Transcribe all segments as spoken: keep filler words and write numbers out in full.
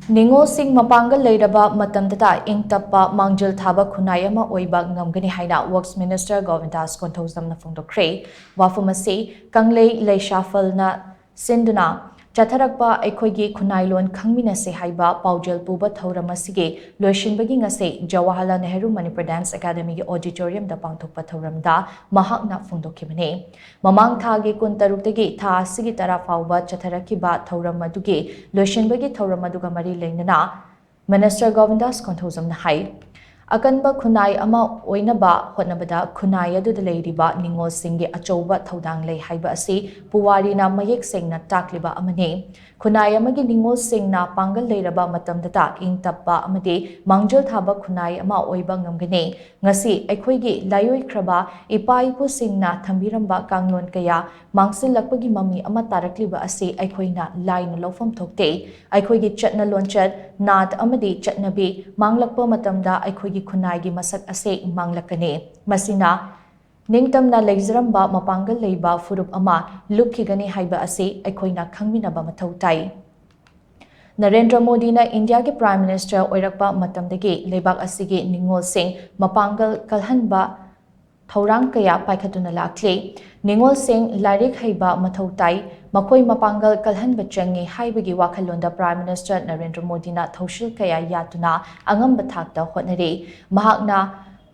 ꯅꯤꯉꯣꯜꯁꯤꯡ ꯃꯄꯥꯡꯒꯜ ꯂꯩꯔꯕ ꯃꯇꯝꯗꯇ ꯏꯪ ꯇꯞꯄ ꯃꯥꯡꯖꯤꯜ ꯊꯥꯕ ꯈꯨꯟꯅꯥꯏ ꯑꯃ ꯑꯣꯏꯕ ꯉꯝꯒꯅꯤ ꯍꯥꯏꯅ Works Minister ꯒꯣꯕꯤꯟꯗꯥꯁ ꯀꯣꯟꯊꯧꯖꯝꯅ ꯐꯣꯡꯗꯣꯛꯈ꯭ꯔꯦ꯫ ꯋꯥꯐꯝ ꯑꯁꯤ ꯀꯪꯂꯩ ꯂꯩꯁꯥꯐꯜꯅ ꯁꯤꯟꯗꯨꯅ ꯆꯠꯊꯔꯛꯄ ꯑꯩꯈꯣꯏꯒꯤ ꯈꯨꯟꯅꯥꯏꯂꯣꯟ ꯈꯪꯃꯤꯟꯅꯁꯦ ꯍꯥꯏꯕ ꯄꯥꯎꯖꯦꯜ ꯄꯨꯕ ꯊꯧꯔꯝ ꯑꯁꯤꯒꯤ ꯂꯣꯏꯁꯤꯟꯕꯒꯤ ꯉꯁꯤ ꯖꯋꯥꯍꯔꯂꯥꯜ ꯅꯦꯍꯔꯨ ꯃꯅꯤꯄꯨꯔ ꯗꯥꯟꯁ ꯑꯦꯀꯥꯗꯃꯤꯒꯤ ꯑꯣꯗꯤꯇꯣꯔꯤꯌꯝꯗ ꯄꯥꯡꯊꯣꯛꯄ ꯊꯧꯔꯝꯗ ꯃꯍꯥꯛꯅ ꯐꯣꯡꯗꯣꯛꯈꯤꯕꯅꯤ꯫ ꯃꯃꯥꯡ ꯊꯥꯒꯤ ꯀꯨꯟꯇꯔꯨꯛꯇꯒꯤ ꯊꯥ ꯑꯁꯤꯒꯤ ꯇꯔꯥ ꯐꯥꯎꯕ ꯆꯠꯊꯔꯛꯈꯤꯕ ꯊꯧꯔꯝ ꯑꯗꯨꯒꯤ ꯂꯣꯏꯁꯤꯟꯕꯒꯤ ꯊꯧꯔꯝ ꯑꯗꯨꯒ ꯃꯔꯤ ꯂꯩꯅꯅ Minister ꯒꯣꯕꯤꯟꯗꯥꯁ ꯀꯣꯟꯊꯧꯖꯝꯅ ꯍꯥꯏ, ꯑꯀꯟꯕ ꯈꯨꯟꯅꯥꯏ ꯑꯃ ꯑꯣꯏꯅꯕ ꯍꯣꯠꯅꯕꯗ ꯈꯨꯟꯅꯥꯏ ꯑꯗꯨꯗ ꯂꯩꯔꯤꯕ ꯅꯤꯉꯣꯜꯁꯤꯡꯒꯤ ꯑꯆꯧꯕ ꯊꯧꯗꯥꯡ ꯂꯩ ꯍꯥꯏꯕ ꯑꯁꯤ ꯄꯨꯋꯥꯔꯤꯅ ꯃꯌꯦꯛ ꯁꯦꯡꯅ ꯇꯥꯛꯂꯤꯕ ꯑꯃꯅꯤ꯫ ꯈꯨꯟꯅꯥꯏ ꯑꯃꯒꯤ ꯅꯤꯉꯣꯜꯁꯤꯡꯅ ꯄꯥꯡꯒꯜ ꯂꯩꯔꯕ ꯃꯇꯝꯗꯇ ꯏꯪ ꯇꯞꯄ ꯑꯃꯗꯤ ꯃꯥꯡꯖꯤꯜ ꯊꯥꯕ ꯈꯨꯟꯅꯥꯏ ꯑꯃ ꯑꯣꯏꯕ ꯉꯝꯒꯅꯤ꯫ ꯉꯁꯤ ꯑꯩꯈꯣꯏꯒꯤ ꯂꯥꯏꯑꯣꯏꯈ꯭ꯔꯕ ꯏꯄꯥ ꯏꯄꯨꯁꯤꯡꯅ ꯊꯝꯕꯤꯔꯝꯕ ꯀꯥꯡꯂꯣꯟ ꯀꯌꯥ ꯃꯥꯡꯁꯤꯜꯂꯛꯄꯒꯤ ꯃꯃꯤ ꯑꯃ ꯇꯥꯔꯛꯂꯤꯕ ꯑꯁꯤ ꯑꯩꯈꯣꯏꯅ ꯂꯥꯏꯅ ꯂꯧꯐꯝ ꯊꯣꯛꯇꯦ꯫ ꯑꯩꯈꯣꯏꯒꯤ ꯆꯠꯅ ꯂꯣꯟꯆꯠ, ꯅꯥꯠ ꯑꯃꯗꯤ ꯆꯠꯅꯕꯤ ꯃꯥꯡꯂꯛꯄ ꯃꯇꯝꯗ ꯑꯩꯈꯣꯏꯒꯤ ꯈꯨꯟꯅꯥꯏꯒꯤ ꯃꯁꯛ ꯑꯁꯤ ꯃꯥꯡꯂꯛꯀꯅꯤ꯫ ꯃꯁꯤꯅ ꯅꯤꯡꯇꯝꯅ ꯂꯩꯖꯔꯝꯕ ꯃꯄꯥꯡꯒꯜ ꯂꯩꯕ ꯐꯨꯔꯨꯞ ꯑꯃ ꯂꯨꯞꯈꯤꯒꯅꯤ ꯍꯥꯏꯕ ꯑꯁꯤ ꯑꯩꯈꯣꯏꯅ ꯈꯪꯃꯤꯟꯅꯕ ꯃꯊꯧ ꯇꯥꯏ꯫ ꯅꯔꯦꯟꯗ꯭ꯔ ꯃꯣꯗꯤꯅ ꯏꯟꯗꯤꯌꯥꯒꯤ Prime Minister ꯑꯣꯏꯔꯛꯄ ꯃꯇꯝꯗꯒꯤ ꯂꯩꯕꯥꯛ ꯑꯁꯤꯒꯤ ꯅꯤꯉꯣꯜꯁꯤꯡ ꯃꯄꯥꯡꯒꯜ ꯀꯜꯍꯟꯕ ꯊꯧꯔꯥꯡ ꯀꯌꯥ ꯄꯥꯏꯈꯠꯇꯨꯅ ꯂꯥꯛꯂꯤ꯫ ꯅꯤꯉꯣꯜꯁꯤꯡ ꯂꯥꯏꯔꯤꯛ ꯍꯩꯕ ꯃꯊꯧ ꯇꯥꯏ, ꯃꯈꯣꯏ ꯃꯄꯥꯡꯒꯜ ꯀꯜꯍꯟꯕ ꯆꯪꯏ ꯍꯥꯏꯕꯒꯤ ꯋꯥꯈꯜꯂꯣꯟꯗ Prime Minister ꯅꯔꯦꯟꯗ꯭ꯔ ꯃꯣꯗꯤꯅ ꯊꯧꯁꯤꯜ ꯀꯌꯥ ꯌꯥꯠꯇꯨꯅ ꯑꯉꯝꯕ ꯊꯥꯛꯇ ꯍꯣꯠꯅꯔꯤ꯫ ꯃꯍꯥꯛꯅ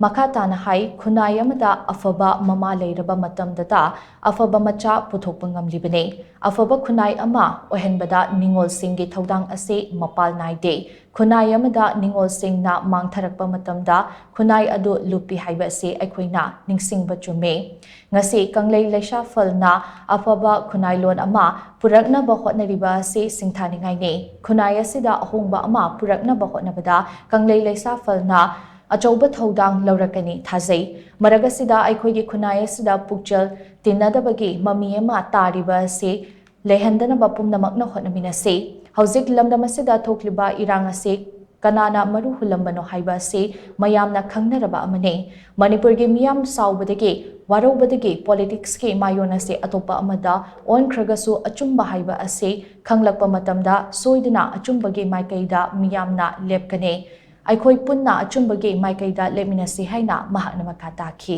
ꯃꯈꯥ ꯇꯥꯅ ꯍꯥꯏ, ꯈꯨꯟꯅꯥꯏ ꯑꯃꯗ ꯑꯐꯕ ꯃꯃꯥ ꯂꯩꯔꯕ ꯃꯇꯝꯗꯇ ꯑꯐꯕ ꯃꯆꯥ ꯄꯨꯊꯣꯛꯄ ꯉꯝꯂꯤꯕꯅꯤ꯫ ꯑꯐꯕ ꯈꯨꯟꯅꯥꯏ ꯑꯃ ꯑꯣꯏꯍꯟꯕꯗ ꯅꯤꯉꯣꯜꯁꯤꯡꯒꯤ ꯊꯧꯗꯥꯡ ꯑꯁꯤ ꯃꯄꯥꯜ ꯅꯥꯏꯗꯦ꯫ ꯈꯨꯟꯅꯥꯏ ꯑꯃꯗ ꯅꯤꯉꯣꯜꯁꯤꯡꯅ ꯃꯥꯡꯊꯔꯛꯄ ꯃꯇꯝꯗ ꯈꯨꯟꯅꯥꯏ ꯑꯗꯨ ꯂꯨꯞꯄꯤ ꯍꯥꯏꯕ ꯑꯁꯤ ꯑꯩꯈꯣꯏꯅ ꯅꯤꯡꯁꯤꯡꯕ ꯆꯨꯝꯃꯤ꯫ ꯉꯁꯤ ꯀꯪꯂꯩ ꯂꯩꯁꯥꯐꯜꯅ ꯑꯐꯕ ꯈꯨꯟꯅꯥꯏꯂꯣꯟ ꯑꯃ ꯄꯨꯔꯛꯅꯕ ꯍꯣꯠꯅꯔꯤꯕ ꯑꯁꯤ ꯁꯤꯡꯊꯥꯅꯤꯡꯉꯥꯏꯅꯤ꯫ ꯈꯨꯟꯅꯥꯏ ꯑꯁꯤꯗ ꯑꯍꯣꯡꯕ ꯑꯃ ꯄꯨꯔꯛꯅꯕ ꯍꯣꯠꯅꯕꯗ ꯀꯪꯂꯩ ꯂꯩꯁꯥꯐꯜꯅ ꯑꯆꯧꯕ ꯊꯧꯗꯥꯡ ꯂꯧꯔꯛꯀꯅꯤ ꯊꯥꯖꯩ꯫ ꯃꯔꯛ ꯑꯁꯤꯗ ꯑꯩꯈꯣꯏꯒꯤ ꯈꯨꯟꯅꯥꯏ ꯑꯁꯤꯗ ꯄꯨꯛꯆꯦꯜ ꯇꯤꯟꯅꯗꯕꯒꯤ ꯃꯃꯤ ꯑꯃ ꯇꯥꯔꯤꯕ ꯑꯁꯤ ꯂꯩꯍꯟꯗꯅꯕ ꯄꯨꯝꯅꯃꯛꯅ ꯍꯣꯠꯅꯃꯤꯟꯅꯁꯤ꯫ ꯍꯧꯖꯤꯛ ꯂꯝꯗꯝ ꯑꯁꯤꯗ ꯊꯣꯛꯂꯤꯕ ꯏꯔꯥꯡ ꯑꯁꯤ ꯀꯅꯥꯅ ꯃꯔꯨ ꯍꯨꯜꯂꯝꯕꯅꯣ ꯍꯥꯏꯕ ꯑꯁꯤ ꯃꯌꯥꯝꯅ ꯈꯪꯅꯔꯕ ꯑꯃꯅꯤ꯫ ꯃꯅꯤꯄꯨꯔꯒꯤ ꯃꯤꯌꯥꯝ ꯁꯥꯎꯕꯗꯒꯤ, ꯋꯥꯔꯧꯕꯗꯒꯤ politics ꯀꯤ ꯃꯥꯏꯑꯣꯟ ꯑꯁꯤ ꯑꯇꯣꯞꯄ ꯑꯃꯗ ꯑꯣꯟꯈ꯭ꯔꯒꯁꯨ, ꯑꯆꯨꯝꯕ ꯍꯥꯏꯕ ꯑꯁꯤ ꯈꯪꯂꯛꯄ ꯃꯇꯝꯗ ꯁꯣꯏꯗꯅ ꯑꯆꯨꯝꯕꯒꯤ ꯃꯥꯏꯀꯩꯗ ꯃꯤꯌꯥꯝꯅ ꯂꯦꯞꯀꯅꯤ꯫ ꯑꯩꯈꯣꯏ ꯄꯨꯟꯅ ꯑꯆꯨꯝꯕꯒꯤ ꯃꯥꯏꯀꯩꯗ ꯂꯦꯞꯃꯤꯟꯅꯁꯤ ꯍꯥꯏꯅ ꯃꯍꯥꯛꯅ ꯃꯈꯥ ꯇꯥꯈꯤ꯫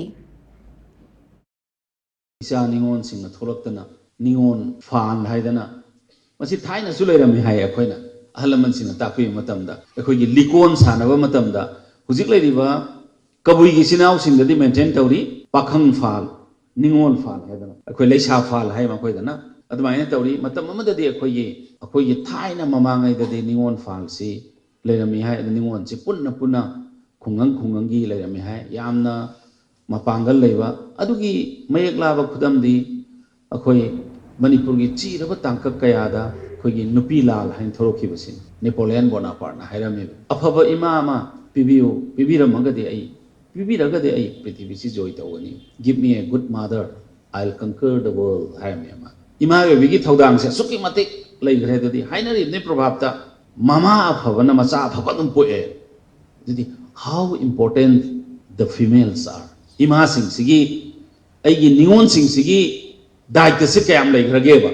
ꯏꯆꯥ ꯅꯤꯉꯣꯜꯁꯤꯡꯅ ꯊꯣꯛꯂꯛꯇꯅ ꯅꯤꯉꯣꯜ ꯐꯥꯟ ꯍꯥꯏꯗꯅ, ꯃꯁꯤ ꯊꯥꯏꯅꯁꯨ ꯂꯩꯔꯝꯃꯤ ꯍꯥꯏ꯫ ꯑꯩꯈꯣꯏꯅ ꯑꯍꯜ ꯂꯃꯟꯁꯤꯡꯅ ꯇꯥꯛꯄꯤꯕ ꯃꯇꯝꯗ, ꯑꯩꯈꯣꯏꯒꯤ ꯂꯤꯀꯣꯟ ꯁꯥꯟꯅꯕ ꯃꯇꯝꯗ ꯍꯧꯖꯤꯛ ꯂꯩꯔꯤꯕ ꯀꯕꯨꯏꯒꯤ ꯏꯆꯤꯟ ꯏꯅꯥꯎꯁꯤꯡꯗꯗꯤ maintain ꯇꯧꯔꯤ, ꯄꯥꯈꯪ ꯐꯥꯜ, ꯅꯤꯉꯣꯜ ꯐꯥꯜ ꯍꯥꯏꯗꯅ, ꯑꯩꯈꯣꯏ ꯂꯩꯁꯥ ꯐꯥꯜ ꯍꯥꯏ ꯃꯈꯣꯏꯗꯅ꯫ ꯑꯗꯨꯃꯥꯏꯅ ꯇꯧꯔꯤ꯫ ꯃꯇꯝ ꯑꯃꯗꯗꯤ ꯑꯩꯈꯣꯏꯒꯤ, ꯑꯩꯈꯣꯏꯒꯤ ꯊꯥꯏꯅ ꯃꯃꯥꯡꯉꯩꯗꯗꯤ ꯅꯤꯉꯣꯜ ꯐꯥꯜꯁꯤ ꯂꯩꯔꯝꯃꯤ ꯍꯥꯏ꯫ ꯑꯗꯨ ꯅꯤꯉꯣꯜꯁꯤ ꯄꯨꯟꯅ ꯄꯨꯟꯅ ꯈꯨꯡꯒꯪ ꯈꯨꯡꯒꯪꯒꯤ ꯂꯩꯔꯝꯃꯤ ꯍꯥꯏ꯫ ꯌꯥꯝꯅ ꯃꯄꯥꯡꯒꯜ ꯂꯩꯕ꯫ ꯑꯗꯨꯒꯤ ꯃꯌꯦꯛ ꯂꯥꯕ ꯈꯨꯗꯝꯗꯤ ꯑꯩꯈꯣꯏ ꯃꯅꯤꯄꯨꯔꯒꯤ ꯆꯤꯔꯕ ꯇꯥꯡꯀꯛ ꯀꯌꯥꯗ ꯑꯩꯈꯣꯏꯒꯤ ꯅꯨꯄꯤ ꯂꯥꯜ ꯍꯥꯏꯅ ꯊꯣꯛꯂꯛꯈꯤꯕꯁꯤꯅꯤ꯫ ꯅꯦꯄꯣꯂꯤꯌꯟ ꯕꯣꯅꯥꯄꯥꯔꯠꯅ ꯍꯥꯏꯔꯝꯃꯤꯕ, "ꯑꯐꯕ ꯏꯃꯥ ꯑꯃ ꯄꯤꯕꯤꯌꯨ, ꯄꯤꯕꯤꯔꯝꯃꯒꯗꯤ ꯑꯩ, ꯄꯤꯕꯤꯔꯒꯗꯤ ꯑꯩ ꯄ꯭ꯔꯤꯊꯤꯕꯤꯁꯤ ꯖꯣꯏ ꯇꯧꯒꯅꯤ꯫ Give me a good mother, I'll conquer the world" ꯍꯥꯏꯔꯝꯃꯤ ꯑꯃ꯫ ꯏꯃꯥ ꯑꯣꯏꯕꯤꯒꯤ ꯊꯧꯗꯥꯡꯁꯦ ꯑꯁꯨꯛꯀꯤ ꯃꯇꯤꯛ ꯂꯩꯈ꯭ꯔꯦ꯫ ꯑꯗꯨꯗꯤ ꯍꯥꯏꯅꯔꯤꯕꯅꯤ ꯄ꯭ꯔꯣꯚꯥꯞꯇ, "ꯃꯃꯥ ꯑꯐꯕꯅ ꯃꯆꯥ ꯑꯐꯕ ꯑꯗꯨꯝ ꯄꯣꯛꯑꯦ"꯫ ꯑꯗꯨꯗꯤ how important the females are, ꯏꯃꯥꯁꯤꯡꯁꯤꯒꯤ, ꯑꯩꯒꯤ ꯅꯤꯉꯣꯜꯁꯤꯡꯁꯤꯒꯤ ꯗꯥꯏꯇꯁꯦ ꯀꯌꯥꯝ ꯂꯩꯈ꯭ꯔꯒꯦꯕ?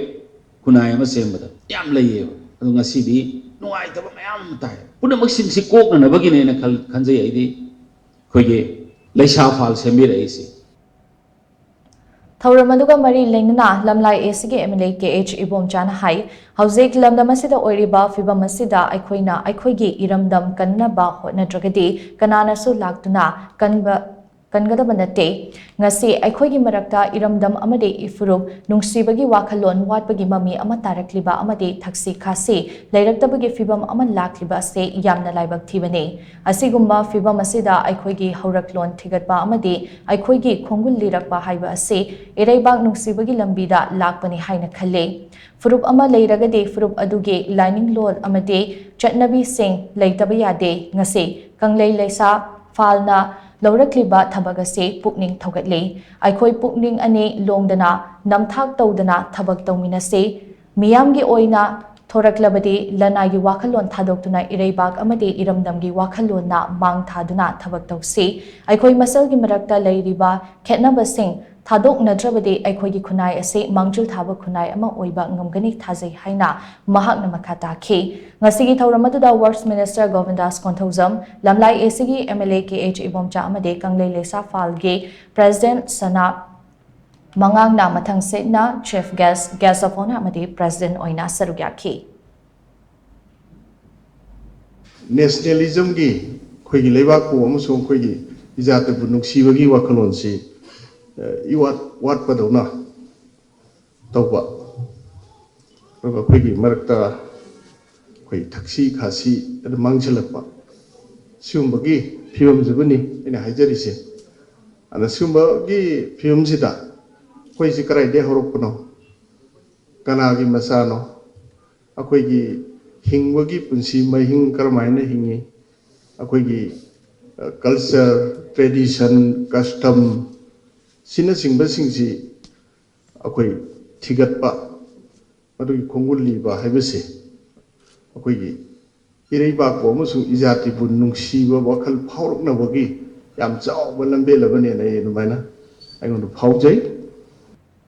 ꯈꯨꯟꯅꯥꯏ ꯑꯃ ꯁꯦꯝꯕꯗ ꯌꯥꯝ ꯂꯩꯌꯦꯕ꯫ ꯑꯗꯣ ꯉꯁꯤꯗꯤ ꯅꯨꯡꯉꯥꯏꯇꯕ ꯃꯌꯥꯝ ꯑꯃ ꯇꯥꯏ꯫ ꯄꯨꯝꯅꯃꯛꯁꯤꯡꯁꯤ ꯀꯣꯛꯅꯅꯕꯒꯤꯅꯦꯅ ꯈꯜ-, ꯈꯟꯖꯩ ꯑꯩꯗꯤ, ꯑꯩꯈꯣꯏꯒꯤ ꯂꯩꯁꯥ ꯐꯥꯜ ꯁꯦꯝꯕꯤꯔꯛꯏꯁꯦ꯫ ꯊꯧꯔꯝ ꯑꯗꯨꯒ ꯃꯔꯤ ꯂꯩꯅꯅ ꯂꯝꯂꯥꯏ A C ꯒꯤ M L A K H ꯏꯕꯣꯝꯆꯥꯅ ꯍꯥꯏ, ꯍꯧꯖꯤꯛ ꯂꯝꯗꯝ ꯑꯁꯤꯗ ꯑꯣꯏꯔꯤꯕ ꯐꯤꯕꯝ ꯑꯁꯤꯗ ꯑꯩꯈꯣꯏꯅ ꯑꯩꯈꯣꯏꯒꯤ ꯏꯔꯝꯗꯝ ꯀꯟꯅꯕ ꯍꯣꯠꯅꯗ꯭ꯔꯒꯗꯤ ꯀꯅꯥꯅꯁꯨ ꯂꯥꯛꯇꯨꯅ ꯀꯟꯕ, ꯀꯟꯒꯗꯕ ꯅꯠꯇꯦ꯫ ꯉꯁꯤ ꯑꯩꯈꯣꯏꯒꯤ ꯃꯔꯛꯇ ꯏꯔꯝꯗꯝ ꯑꯃꯗꯤ ꯏꯐꯨꯔꯨꯞ ꯅꯨꯡꯁꯤꯕꯒꯤ ꯋꯥꯈꯜꯂꯣꯟ ꯋꯥꯠꯄꯒꯤ ꯃꯃꯤ ꯑꯃ ꯇꯥꯔꯛꯂꯤꯕ ꯑꯃꯗꯤ ꯊꯛꯁꯤ ꯈꯥꯁꯤ ꯂꯩꯔꯛꯇꯕꯒꯤ ꯐꯤꯕꯝ ꯑꯃ ꯂꯥꯛꯂꯤꯕ ꯑꯁꯤ ꯌꯥꯝꯅ ꯂꯥꯏꯕꯛ ꯊꯤꯕꯅꯤ꯫ ꯑꯁꯤꯒꯨꯝꯕ ꯐꯤꯕꯝ ꯑꯁꯤꯗ ꯑꯩꯈꯣꯏꯒꯤ ꯍꯧꯔꯛꯂꯣꯟ ꯊꯤꯒꯠꯄ ꯑꯃꯗꯤ ꯑꯩꯈꯣꯏꯒꯤ ꯈꯣꯡꯒꯨꯜ ꯂꯤꯔꯛꯄ ꯍꯥꯏꯕ ꯑꯁꯤ ꯏꯔꯩꯕꯥꯛ ꯅꯨꯡꯁꯤꯕꯒꯤ ꯂꯝꯕꯤꯗ ꯂꯥꯛꯄꯅꯤ ꯍꯥꯏꯅ ꯈꯜꯂꯤ꯫ ꯐꯨꯔꯨꯞ ꯑꯃ ꯂꯩꯔꯒꯗꯤ ꯐꯨꯔꯨꯞ ꯑꯗꯨꯒꯤ ꯂꯥꯏꯅꯤꯡꯂꯣꯟ ꯑꯃꯗꯤ ꯆꯠꯅꯕꯤꯁꯤꯡ ꯂꯩꯇꯕ ꯌꯥꯗꯦ꯫ ꯉꯁꯤ ꯀꯪꯂꯩ ꯂꯩꯁꯥ ꯐꯥꯜꯅ ꯂꯧꯔꯛꯂꯤꯕ ꯊꯕꯛ ꯑꯁꯤ ꯄꯨꯛꯅꯤꯡ ꯊꯧꯒꯠꯂꯤ꯫ ꯑꯩꯈꯣꯏ ꯄꯨꯛꯅꯤꯡ ꯑꯅꯤ ꯂꯣꯡꯗꯅ ꯅꯝꯊꯥꯛ ꯇꯧꯗꯅ ꯊꯕꯛ ꯇꯧꯃꯤꯟꯅꯁꯤ꯫ ꯃꯤꯌꯥꯝꯒꯤ ꯑꯣꯏꯅ ꯊꯣꯔꯛꯂꯕꯗꯤ ꯂꯅꯥꯏꯒꯤ ꯋꯥꯈꯜꯂꯣꯟ ꯊꯥꯗꯣꯛꯇꯨꯅ ꯏꯔꯩꯕꯥꯛ ꯑꯃꯗꯤ ꯏꯔꯝꯗꯝꯒꯤ ꯋꯥꯈꯜꯂꯣꯟꯅ ꯃꯥꯡ ꯊꯥꯗꯨꯅ ꯊꯕꯛ ꯇꯧꯁꯤ꯫ ꯑꯩꯈꯣꯏ ꯃꯁꯦꯜꯒꯤ ꯃꯔꯛꯇ ꯂꯩꯔꯤꯕ ꯈꯦꯠꯅꯕꯁꯤꯡ ꯊꯥꯗꯣꯛꯅꯗ꯭ꯔꯕꯗꯤ ꯑꯩꯈꯣꯏꯒꯤ ꯈꯨꯟꯅꯥꯏ ꯑꯁꯤ ꯃꯥꯡꯖꯤꯜ ꯊꯥꯕ ꯈꯨꯟꯅꯥꯏ ꯑꯃ ꯑꯣꯏꯕ ꯉꯝꯒꯅꯤ ꯊꯥꯖꯩ ꯍꯥꯏꯅ ꯃꯍꯥꯛꯅ ꯃꯈꯥ ꯇꯥꯈꯤ꯫ ꯉꯁꯤꯒꯤ ꯊꯧꯔꯝ ꯑꯗꯨꯗ Works Minister ꯒꯣꯕꯤꯟꯗꯥꯁ Konthoujam, ꯂꯝꯂꯥꯏ A C ꯒꯤ M L A K H Ibomcha ꯑꯃꯗꯤ ꯀꯪꯂꯩ ꯂꯩꯁꯥ ꯐꯥꯜꯒꯤ President ꯁꯅꯥ ꯃꯉꯥꯡꯅ ꯃꯊꯪ ꯁꯤꯠꯅ Chief Guest, Guest of Honour ꯑꯃꯗꯤ President ꯑꯣꯏꯅ ꯁꯔꯨꯛ ꯌꯥꯈꯤ꯫ Nationalism ꯒꯤ, ꯑꯩꯈꯣꯏꯒꯤ ꯂꯩꯕꯥꯛꯄꯨ ꯑꯃꯁꯨꯡ ꯑꯩꯈꯣꯏꯒꯤ ꯏꯖꯥꯇꯕꯨ ꯅꯨꯡꯁꯤꯕꯒꯤ ꯋꯥꯈꯜꯂꯣꯟꯁꯤ, ꯑ, ꯏꯋꯥꯠ ꯋꯥꯠꯄꯗꯧꯅ ꯇꯧꯕ, ꯑꯗꯨꯒ ꯑꯩꯈꯣꯏꯒꯤ ꯃꯔꯛꯇ ꯑꯩꯈꯣꯏ ꯊꯛꯁꯤ ꯈꯥꯁꯤ ꯑꯗꯨꯝ ꯃꯥꯡꯁꯤꯜꯂꯛꯄ, ꯁꯤꯒꯨꯝꯕꯒꯤ ꯐꯤꯕꯝꯁꯤꯕꯨꯅꯤ ꯑꯩꯅ ꯍꯥꯏꯖꯔꯤꯁꯦ꯫ ꯑꯗ ꯁꯤꯒꯨꯝꯕꯒꯤ ꯐꯤꯕꯝꯁꯤꯗ ꯑꯩꯈꯣꯏꯁꯤ ꯀꯗꯥꯏꯗꯒꯤ ꯍꯧꯔꯛꯄꯅꯣ, ꯀꯅꯥꯒꯤ ꯃꯆꯥꯅꯣ, ꯑꯩꯈꯣꯏꯒꯤ ꯍꯤꯡꯕꯒꯤ ꯄꯨꯟꯁꯤ ꯃꯍꯤꯡ ꯀꯔꯝꯍꯥꯏꯅ ꯍꯤꯡꯉꯤ, ꯑꯩꯈꯣꯏꯒꯤ, ꯑ, culture, tradition, custom ꯁꯤꯅꯆꯤꯡꯕꯁꯤꯡꯁꯤ ꯑꯩꯈꯣꯏ ꯊꯤꯒꯠꯄ, ꯃꯗꯨꯒꯤ ꯈꯣꯡꯒꯨꯜ ꯂꯤꯕ ꯍꯥꯏꯕꯁꯤ ꯑꯩꯈꯣꯏꯒꯤ ꯏꯔꯩꯕꯥꯛꯄꯨ ꯑꯃꯁꯨꯡ ꯏꯖꯥꯇꯤꯕꯨ ꯅꯨꯡꯁꯤꯕ ꯋꯥꯈꯜ ꯐꯥꯎꯔꯛꯅꯕꯒꯤ ꯌꯥꯝ ꯆꯥꯎꯕ ꯂꯝꯕꯦꯜ ꯑꯃꯅꯦꯅ ꯑꯩ ꯑꯗꯨꯃꯥꯏꯅ ꯑꯩꯉꯣꯟꯗ ꯐꯥꯎꯖꯩ꯫